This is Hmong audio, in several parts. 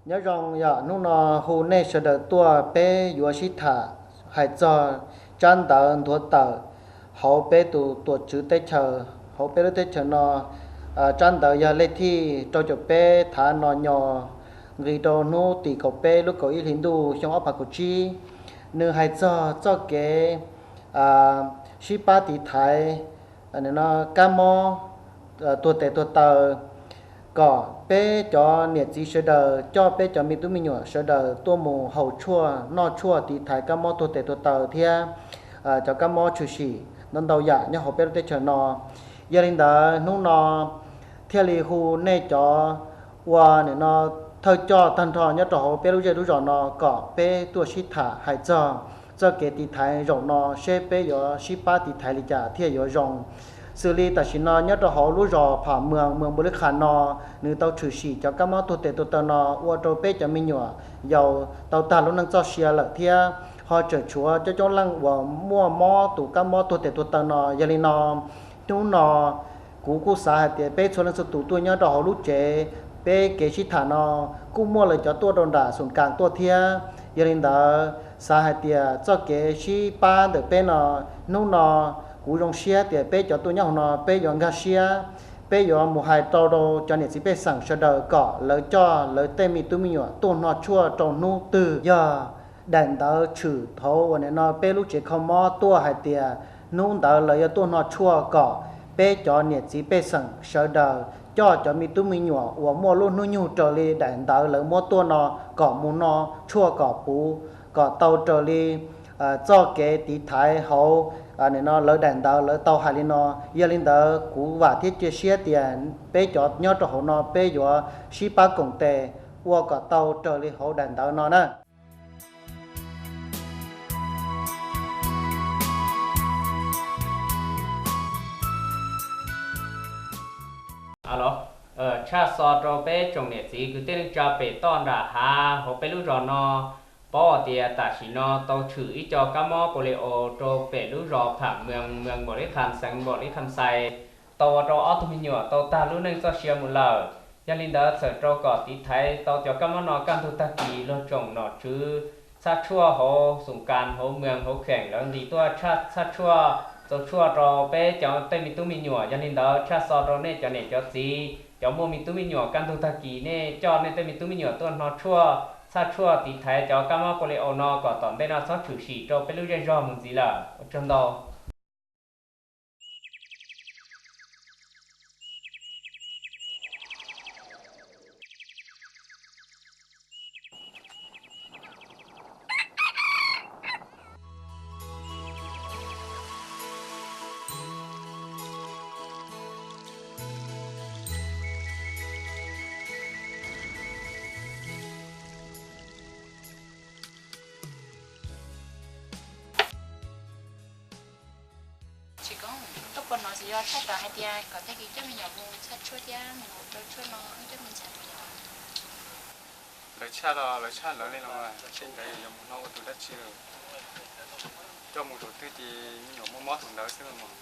Nyob zoo, yog hnub no hu nej sawv daws tuaj peb yuav sib tham hais txog tsab ntawv nthuav tawm hauv peb tus tuam tswv teb chaws, hauv peb lub teb chaws no. Tsab ntawv yog lej thij rau caum peb thav no nyo, nqis rau hnub tim kaum peb lub kaum ib hlis ntuj xyoo ob phav kaum tsib. Nws hais txog txoj kev sib pab tiv thaiv kab mob tuag tes tuag taw, kom peb cov niam txiv sawv daws coj peb cov me tub me nyuam sawv daws tuaj mus haus tshuaj noj tshuaj tiv thaiv kab mob tuag tes tuag taw thiab cov kab mob tshwm sim ntau ntau yam nyob hauv peb lub teb chaws no. Yog li ntawd hnub no thiaj li hu nej cov ua nim no thawj coj tag nrho nyob rau hauv peb lub zej lub zos no kom peb tuaj sib tham hais txog txoj kev tiv thaiv zaum no seb peb yuav sib pab tiv thaiv li cas thiaj yuav zoo. Xws li tam sim no nyob rau hauv lub zos Pham Mws, Mws Npaus Lis Kham no, nws tau tshwm sim cov kab mob tuag tes tuag taw no ua rau peb cov me nyuam yaus tau tag lub neej txoj sia lawm thiab ho tseem tshuav coob coob leej uas muaj mob tus kab mob tuag tes tuag taw no. Yog li no hnub no kuv kuj xav hais tias peb txhua leej txhua tus tuaj nyob rau hauv lub tsev, peb kev sib tham no kuj muaj lawv cov tuaj rau nram xus kas tuaj thiab. Yog li ntawd xav hais tias txoj kev sib pab ntawm peb no, hnub no kuv zoo siab tias peb cov tuaj nyob hauv no peb yuav nkag siab, peb yuav mus hais tau rau cov niam txiv pej xeem sawv daws kom lawv coj lawv tej me tub me nyuam tuaj hno tshuaj rau hnub twg. Yog daim ntawv tshwm hauv uas nim no peb lub tsev kho mob tuaj hais tias hnub ntawd lawv yuav tuaj hno tshuaj kom peb cov niam txiv pej xeem sawv daws coj cov me tub me nyuam uas muaj lub hnub nyoog raws li daim ntawv lawv muab tuaj no kom mus hno tshuaj kom puv, kom tau raws li txoj kev tiv thaiv hauv nim no lawv daim ntawv lawv tau hais li no. Yog li ntawd kuv vam thiab cia siab tias peb cov nyob rau hauv no peb yuav sib pab koom tes ua kom tau raws li hauv daim ntawv no na. Tshaj xov rau peb tsoom niam txiv kwv tij neej tsa pem toj nram hav hauv peb lub zos no paub tias tam sim no tau tshwm ib co kab mob polio rau pem lub zos Pham Mws, Mws Npaus Lis Kham, xeev Npaus Lis Kham Xais, tau ua rau ob tug me nyuam tau tag lub neej txoj sia mus lawm. Yog li ntawd txawm rau kom tiv thaiv tau cov kab mob no kaj ntug tag kis luag tsoom nom tswv txhaj tshuaj hauv xus kas, hauv mws, hauv kheem lawv nqis tuaj txhaj tshuaj, txaus tshuaj rau peb cov tej me tub me nyuam. Yog li ntawd tshaj xov rau nej cov niam cov txiv cov muaj me tub me nyuam kaj ntug tag kis nej coj nej tej me tub me nyuam tuaj hno tshuaj txhaj tshuaj tiv thaiv cov kab mob polio no kom tom ntej no txhob tshwm sim rau peb lub zej zog mus ntxiv lawm. Ua tsaug ntau. Tsis koob, koj puas hnov txiv yog tshaj tawm hais tias kom tag kis coj me nyuam mus txhaj tshuaj thiab mus rau tshuaj no wb coj mus ntxias mus yom? Lawv tshaj los lawv tshaj lawv li los mas, seb nkawd yuav mus no ua tus dab tsi lawm. Coj mus tus twg ces me nyuam muaj mob tus ntawd xwb los mas.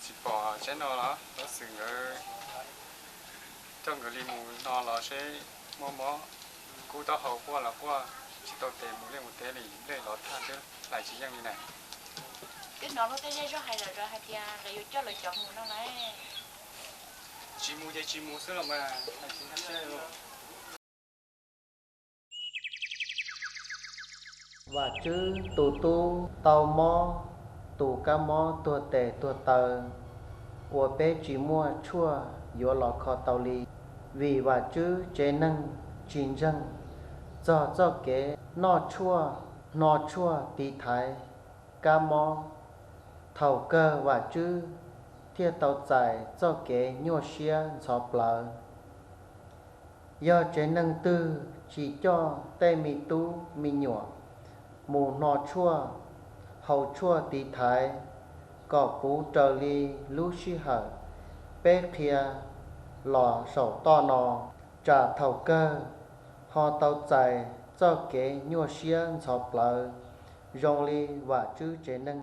Tsis pom tsaib no los tab sis nkawd coj nkawd li mus no los seb muaj mob kub taub hau quaj los quaj, tsis tau tes mus liaj mus teb li, nplej los thaj twb hlais tsis yeej li na. Twb hnov luag tej zej zog hais lawm hais tias lawv yuav coj lawv cov mus no na. Tsis mus ces tsis mus xwb los mas, hais tsis mus. Vam Tswb tus tub tau mob tus kab mob tuag tes tuag taw uas peb tsis muaj tshuaj yuav los kho tau li, vim Vam Tswb tsev neeg tsis ntseeg txog txoj kev noj tshuaj, hno tshuaj tiv thaiv kab mob. Thaum kawg Vam Tswb thiaj tau txais txoj kev nyuaj siab ntxhov plawv. Yog tsev neeg twg tsis coj tej me tub me nyuam mus hno tshuaj, haus tshuaj tiv thaiv kom puv raws li lub sij hawm peb qhia los saum toj no, tsam thaum kawg ho tau txais txoj kev nyuaj siab ntxhov plawv zoo li Vam Tswb tsev neeg.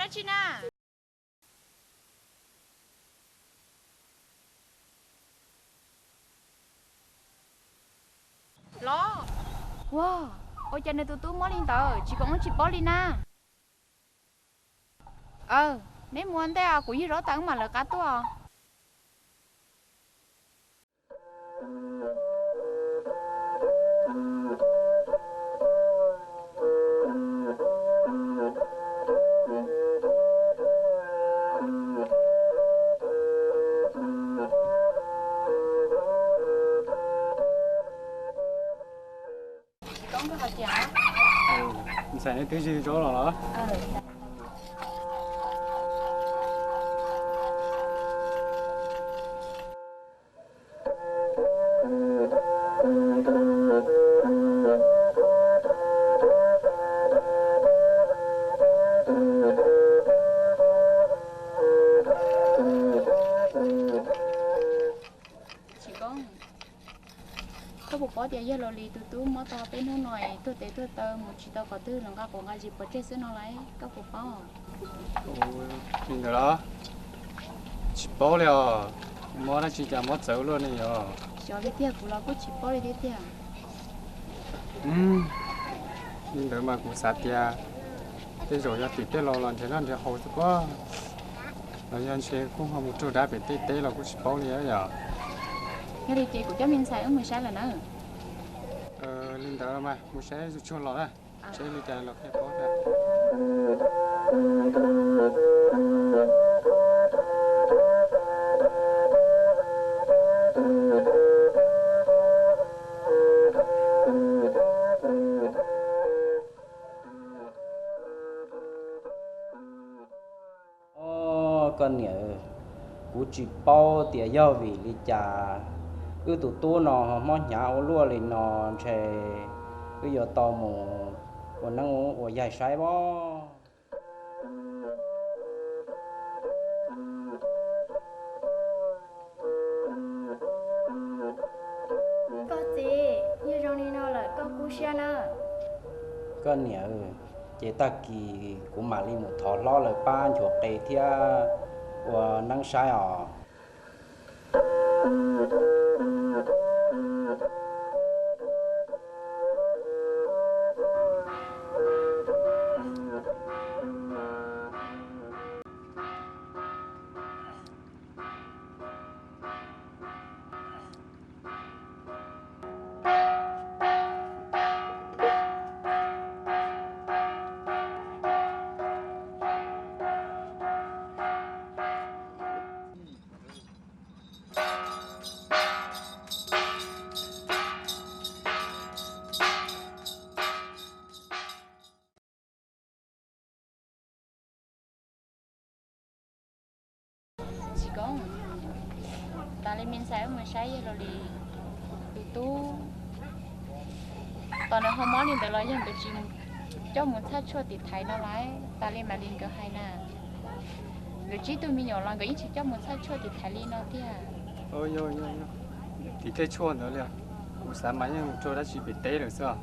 Tsis na. Los. Ua, ua cas nws tus tub mob li ntawd, Tsis Koom tsis paub li na? Aw, neb mus ua ntej os, kuv yug zaub tas wb mam lawv qab tuaj. Ntxhais, neb twb yug zaub los los? Tsis Koom, koj puas paub tias yog Los Lis tus tub mob tau peb hnub no es tuag tes tuag taw mus tsis tau qhov twg los nqa quav nqa zis pov tseg xwb no lauj, koj puas paub? Li ntawd los? Tsis paub li os, mob dab tsi cas mob txawv luaj ne yog? Xyov li tiag, kuv los kuj tsis paub li thiab tiag. Li ntawd mas kuv xav tias tej zaum yog tim tej laus los nrhiav noj nrhiav haus xwb pob, los yog ntshe kuj ho mus raug dab pem tej teb los kuj tsis paub li yom. Yog li ces kuv coj me ntxhais wb mus saib lawm na. Li ntawd mas mus saib zuj tsuag los na, saib li cas los qhia paub. Os, koj niam, kuv tsis paub tias yog vim li cas wb tus tub no ho mob hnyav ua luaj li no, ntshe wb yuav tau mus ua neeb ua yaig saib pob. Koj txiv, yog zoo li no lawm koj kub siab na. Koj niam, ces tag kis kuv mam li mus thov hlob lawv pab nchuav qe thiab ua neeb saib os. Tsis Koom, tas li me ntxhais wb mus saib yog Los Lis tus tub, tos nws ho mob li ntawd los yog nkawd tsis coj mus txhaj tshuaj tim thaiv no lauj, tas li mam li nkawd hais na. Nkawd tsib tug me nyuam los nkawd yeej tsis coj mus txhaj tshuaj tim thaiv li no tiag. Tim thaj tshuaj ntawd li, kuv xav mas yeej raug dab tsi pem teb lawm xwb.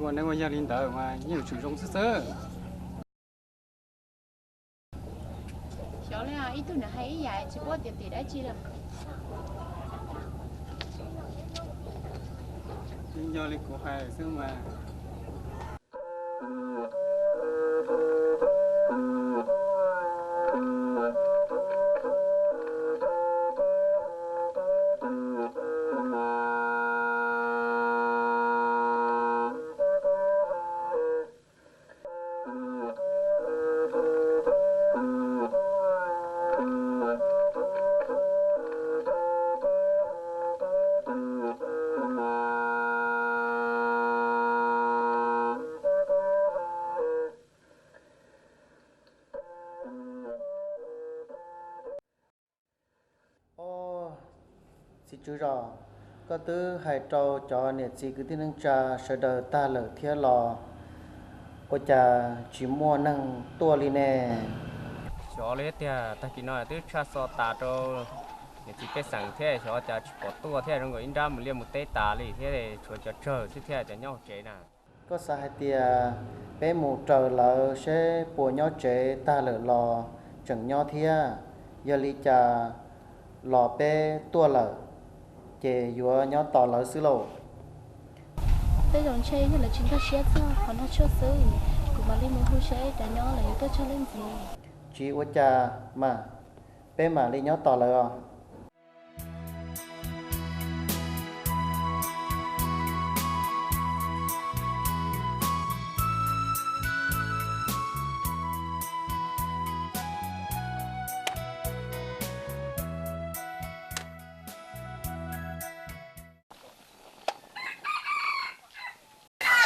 Ua neeb ua yaig li ntawd mas yeej yuav tsum zoo xwb xwb. Xyov li, ib tug nws hais ib yam tsis paub tias tim dab tsi lawm. Yeej yog li kuv hais xwb mas. Os, txiv tswv zos, koj twb hais rau cov niam txiv kwv tij neej tsa sawv daws tag lawm thiab los ua cas tsis muaj neeg tuaj li ne? Xyov li tiag, tag kis no twb tshaj xov tas rau niam txiv pej xeem thiab xyov cas tsis pom tuaj thiab, zoo nkaus ib nrab mus liaj mus teb tas li thiab, tshuav cov tsawg xwb thiab cov nyob hauv tsev na. Koj xav hais tias peb mus raws lawv seb puas nyob tsev tag lawm los tseem nyob thiab, yog li cas los peb tuaj lawm ces yuav nyob tos lawv xwb lauj. Tej zaum ntshe yog lawv tsis nkag siab txog qhov noj tshuaj xwb, kuv mam li mus hu seb cov nyob lawv yuav tuaj txog leej ntxiv. Tsis ua cas mas, peb mam li nyob tos lawv os.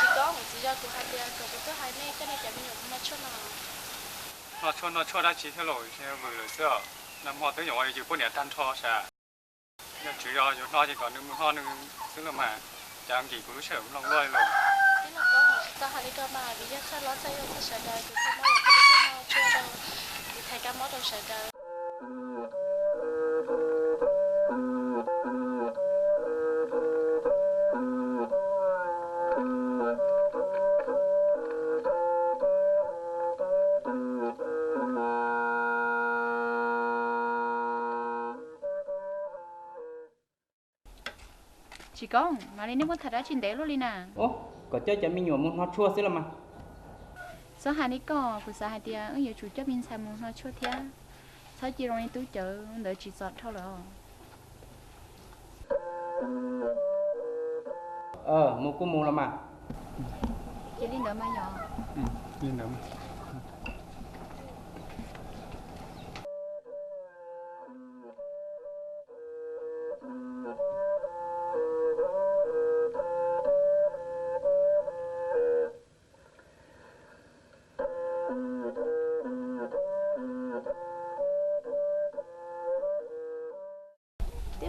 Tsis tau, txiv yog kuv hais tias kom kuv tuaj hais nej coj nej cov me nyuam mus noj tshuaj no. Noj tshuaj noj tshuaj dab tsi thiab los vwm lawm xwb os. Nag hmo twb nyuam qhuav yws poj niam tag nrho sav. Yog tswv yog yuav noj ces kom nws mus noj nws xwb los mas, cas nkim kuv lub sij hawm mloog luaj li lawm. Tsis tau hais li ko mas, vim yog txhaj hlob txhaj yau txhaj sawv daws, kuv txhaj mob los thiaj li txhaj noj tshuaj rau, kuv thaiv kab mob rau sawv daws. Tsis Koob, mam li nej muaj tham dab tsi ntev luaj li na? Ub, kom coj cov me nyuam mus hno tshuaj xwb los mas. Txhob hais li koj, kuv xav hais tias wb yuav tsum coj me ntxhais mus hno tshuaj thiab. Txhob cia zoo li tub cawv ntawd tsim txom dhau lawm os. Mus kuj mus los mas. Cia li ntawd mas yog. Tij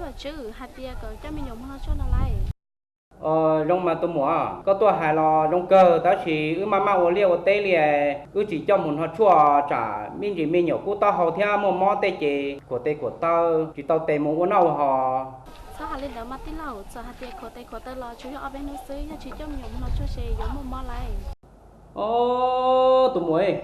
Vam Tswb hais tias kom coj me nyuam mus hno tshuaj no lauj. Zoo mas tus muam, koj tuaj hais los zoo kawg, tab sis wb maj maj ua liaj ua teb li, wb tsis coj mus hno tshuaj tsam me ntsis me nyuam kub taub hau thiab muaj mob tej ces khuam tes khuam taw tsis tau tes mus ua noj ua haus. Txhob hais li ntawd mas tij laug, txawm hais tias khuam tes khuam taw los tsuas yog ob peb hnub xwb, yog tsis coj me nyuam mus hno tshuaj ces yuav muaj mob lauj. Tus muam,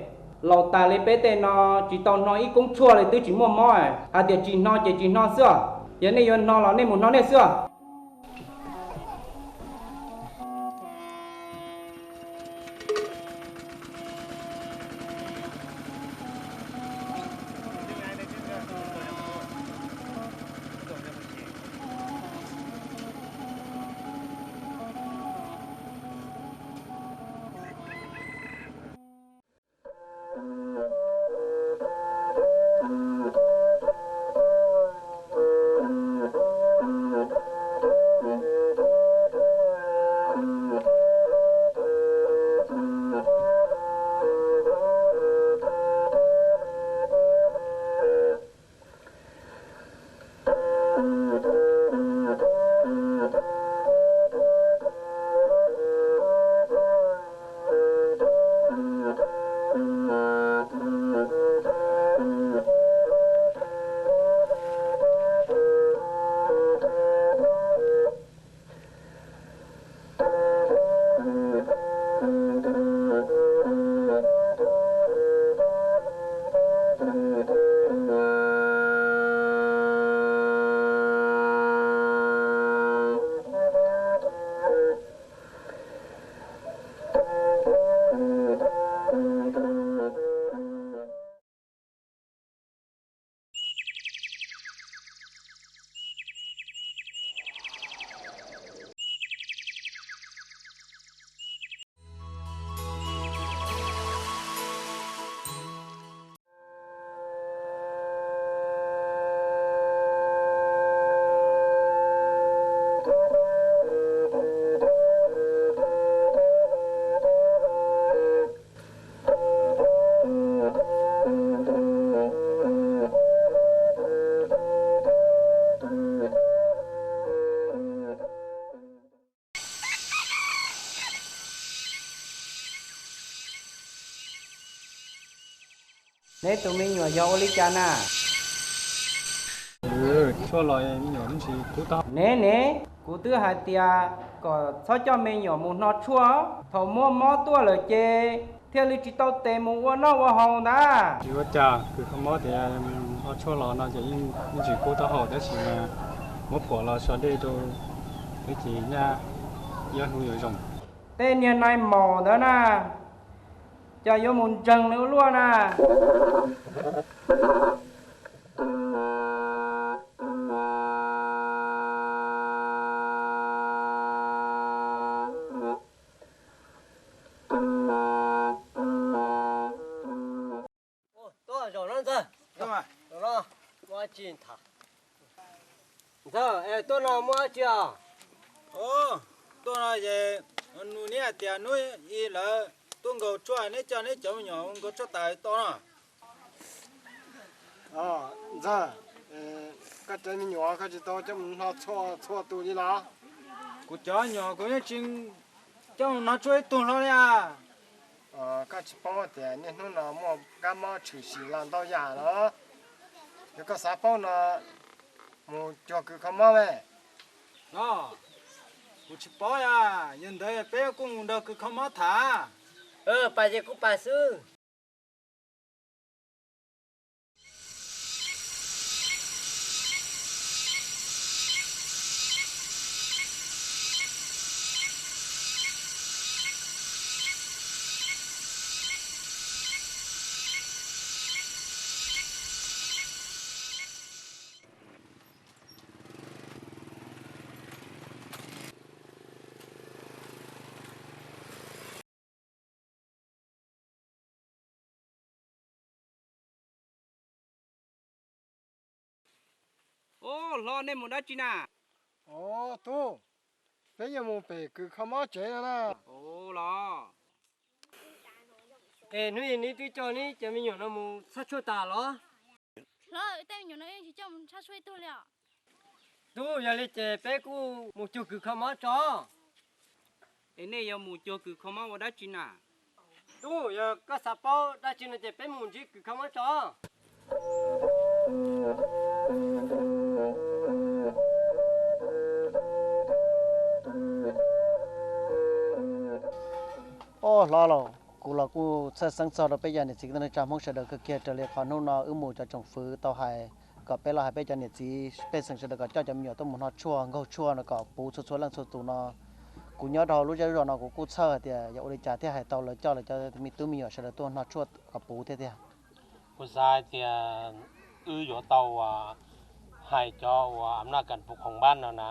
laus tas li peb tej no tsis tau hno ib koob tshuaj li twb tsis muaj mob, hais tias tsis hno ces tsis hno xwb os. Yog nej yuav hno los nej mus hno nej xwb os. Neb tus me nyuam yog ua li cas na? Tshuaj los me nyuam tsis kub taub hau. Nev nev, kuv twb hais tias kom txhob coj me nyuam mus hno tshuaj, thaum muaj mob tuaj lawm ces thiaj li tsis tau tes mus ua noj ua haus ntag. Tsis ua cas, kws kho mob tias hno tshuaj los no ces yeej tsis kub taub hau tab sis mas muab phuam los so dej rau, twb ces nyaj ib hnub yuav zoo. Tej niag nai maum ntawd na, cas yuav mus ntseeg nws ua luaj na. Tuaj zaum no ntxawg, zaum no muaj dab tsi tham? Ntxawg, tuaj no muaj dab tsi os? Tuaj no ces nug neb hais tias hnub ib lawv tuaj nkaug tshuaj, neb coj neb cov me nyuam nkaug tshuaj tas tau no. Ntxawg, koj cov me nyuam koj tsis tau coj mus hno txhua txhua tus li los? Kuv cov me nyuam kuv yeej tsis coj mus hno tshuaj ib tug hlo li as. Koj tsis paub tias niaj hnub no muaj kab mob tshwm sim los ntau yam los? Yog koj xav paub no, mus cuag kws kho mob me. Los, kuv tsis paub li as, yog ntawd peb kuj mus nrog kws kho mob tham. Pas ces kuj pas xwb. Hlob, nej mus dab tsi na? Tub, peb yuav mus pem kws kho mob tsev no na. Los, es hnub ib neb twb coj neb cov me nyuam no mus txhaj tshuaj tas los? Hlob, tej me nyuam no yeej tsis coj mus txhaj tshuaj ib tug li os. Tub, yog li ces peb kuj mus cuag kws kho mob tso. Es nej yuav mus cuag kws kho mob ua dab tsi na? Tub, yog koj xav paub dab tsi no ces peb mus ntsib kws kho mob tso. Ob hlob lauj, kuv los kuj txhawj xeeb txog rau peb cov niam txiv kwv tij neej tsa Hmoob sawv daws kawg kiag raws li qhov hnub no wb mus cov tsoom fwv tau hais kom peb los hais peb cov niam txiv pej xeem sawv daws kom coj cov me nyuam tuaj mus hno tshuaj nkaug tshuaj no kom puv txhua txhua leej txhua tus no. Kuv nyob rau hauv lub zej lub zos no kuv kuj txhawj hais tias yog ua li cas thiaj hais tau lawv coj lawv cov me tub me nyuam sawv daws tuaj hno tshuaj kom puv thiab tiag. Kuv xav hais tias wb yuav tau hais cov uas am naj kas puv khoom npab no na,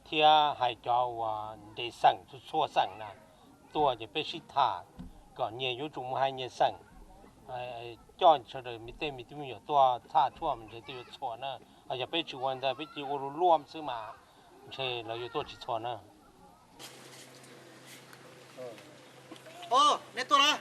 thiab hais cov uas nres xeem txhua txhua xeem na tuaj ces peb sib tham kom nyias yuav tsum mus hais nyias xeem, coj sawv daws tej me tub me nyuam tuaj txhaj tshuaj ntshe twb yuav txhua na. Yog peb tsis ua ntawd peb cia ua luaj luaj xwb mas ntshe lawv yuav tuaj tsis txhua na. Nej tuaj lawm.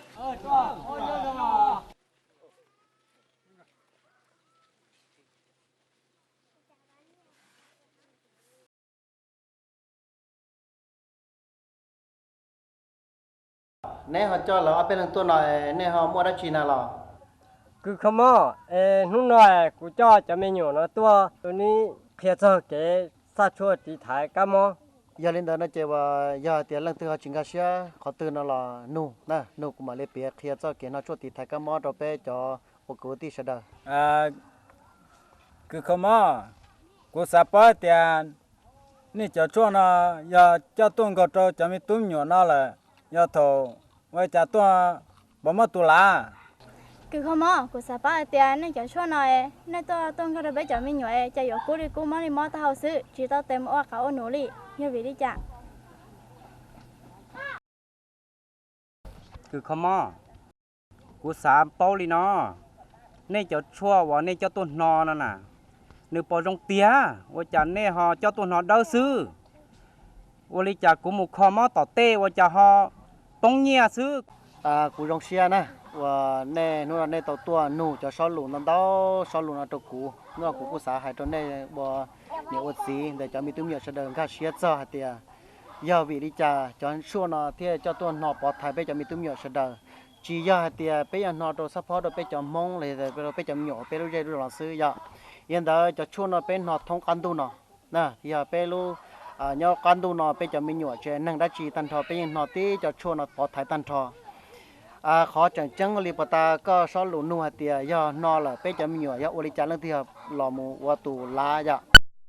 Neb ho coj lawv ob peb leeg tuaj no, nej ho muaj dab tsi na los? Kws kho mob, es hnub no kuv coj cov me nyuam no tuaj rau neb qhia txog kev txhaj tshuaj tiv thaiv kab mob. Yog li ntawd no ces uas yog tias leej twg ho tsis nkag siab qhov twg no los nug na, nug kuv mam li piav qhia txoj kev hno tshuaj tiv thaiv kab mob rau peb cov ua kwv ua tij sawv daws. Kws kho mob, kuv xav paub tias nej cov tshuaj no yog coj tuaj nkaug rau cov me tub me nyuam no lawm, yog thaum ua cas tuaj puas mob tus lav? Kws kho mob, kuv xav paub hais tias nej cov tshuaj no, nej tuaj tuaj nkaug rau peb cov me nyuam es cas yuav kub li kub mob li mob taub hau xwb, tsis tau tes mus ua qauv ua num li, yog vim li cas? Kws kho mob, kuv xav paub li no, nej cov tshuaj uas nej coj tuaj hno no na, nws puas zoo tiag ua cas nej ho coj tuaj hno dawb xwb? Ua li cas kuv mus kho mob tom tej ua cas ho poob nyiaj xwb? Kuv zoo siab na, uas nej hnub no nej tau tuaj nug cov sob lus ntau ntau sob lus no rau kuv, hnub no kuv kuj xav hais rau nej ua niam ua txiv ntawm cov me tub me nyuam sawv daws nkag siab txog hais tias yog vim li cas cov tshuaj no thiaj coj tuaj hno pov thaiv peb cov me tub me nyuam sawv daws. Tsis yog hais tias peb yuav hno rau xab phob rau peb cov Hmoob los rau peb cov me nyuam peb lub zej lub zos los xwb yom. Yog ntawd cov tshuaj no peb hno thoob qab ntuj no. Yog peb lub, nyob qab ntuj no peb cov me nyuam tsis hais neeg dab tsi tag nrho peb yeej hno tib cov tshuaj no pov thaiv tag nrho. Qhov tseem ceeb li puas tas koj Xob Lus nug hais tias yog hno lawm peb cov me nyuam yog ua li cas leej twg yog los mus ua tus lav yom?